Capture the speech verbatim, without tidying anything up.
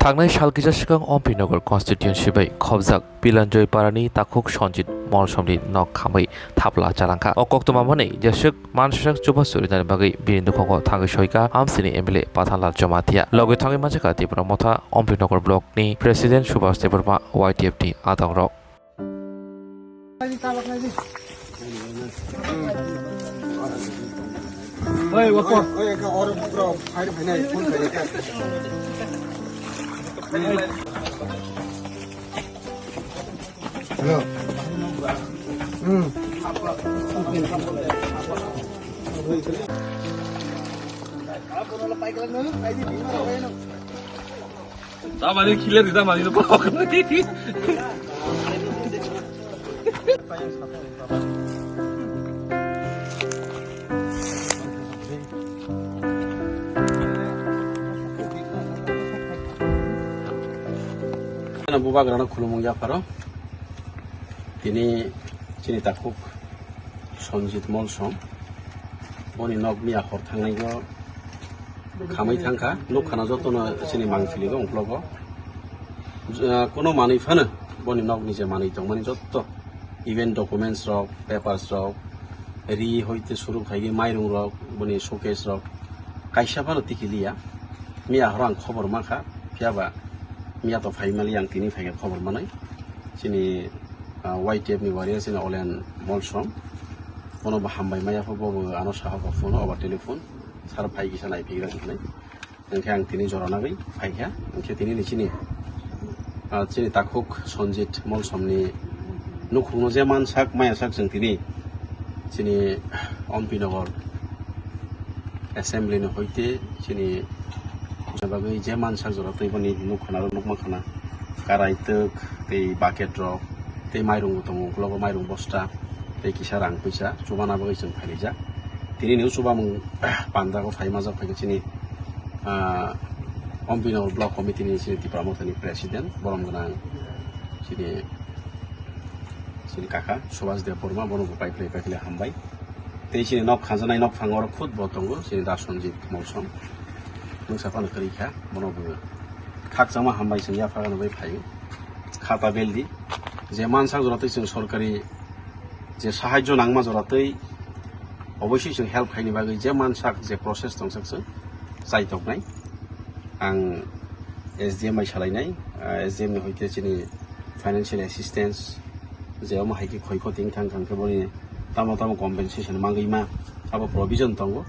Tangnai sal kisa swkang Ompi Nagar constituency bai khobjak Pilanjoy parani takhuk Sanjit Molsomni nok khamwi thapla chalangkha. O koktwma manwi jeswk mansak chuba surinani bagwi bini nokhango thangwi soika amsini M L A Pathanlal Jamatia. Logwi thangwi manjakha Tipra Motha Ompi Nagar block ni president Subhas Debbarma Y T F ni adongrok. Hello. Hmm. Tamani khiler di tamani no pok. Bubagrano khulumung yapharo. Tini chini takhuk Sanjit Molsom. Boni nok miya hor thangnaigo khamwi thangkha, nukkhana jotono chini mangpili bo ungklogo. Ah, kuno manwi phano boni nokni je manwi tongmani jotto, even documents rok, papers rok, ri hoite suru khaigwi mairung rok, boni showcase rok kaisa phano tikiliya. Miya horo ang khobor mankha, phiyaba miya to phaimali ang tini phaikha khobor manwi. Chini, ah, Y T F ni warrior chini Olen Molsom. Bono bo hambai maya pho, bo bo ano saha kha phone over telephone. Sar phai kisa nai phigra hinwi. Hwnkhe ang tini jora nagwi phaikha. Hwnkhe tini ni chini, ah, chini takhuk Sanjit Molsomni nukhungno je mansak maya sak chwng tini chini Ompi Nagar assembly ni hoite chini bagwi je mansak jora twi boni nukhana rok nukma khana karai twk tei bucket rok tei mairung bo tongo, ukologo mairung bosta tei kisa rang puisa chubana bagwi chwng phailaijak. Tini ni chubamung pandago phai majak phaikha chini, ah, Ompi Nagar block committee ni chini Tipra Mothani president borom gwnang chini, chini kaka Subhas Debbarma, bono bo paiphilai paiphilai hambai. Tei chini nok khanjanai nok phango oro khud bo tongo, chini da Sanjit Molsom. Nwngsa phano kwrwi kha, bono bo khakchangma hambai chwng yaphagano bai phaio. Khata beldi, je mansak jora twi chwng sorkari je sahajjo nangma jora twi oboisoi chwng help khaini bagwi je mansak je process tongsak chwng chai toknai. Ang S D M bai salainai, ah, S D M ni hoite chini financial assistance je omo hai khe khoi khoti wng thang thang khe boni tamo tamo compensation mangwi ma abo provision tongo.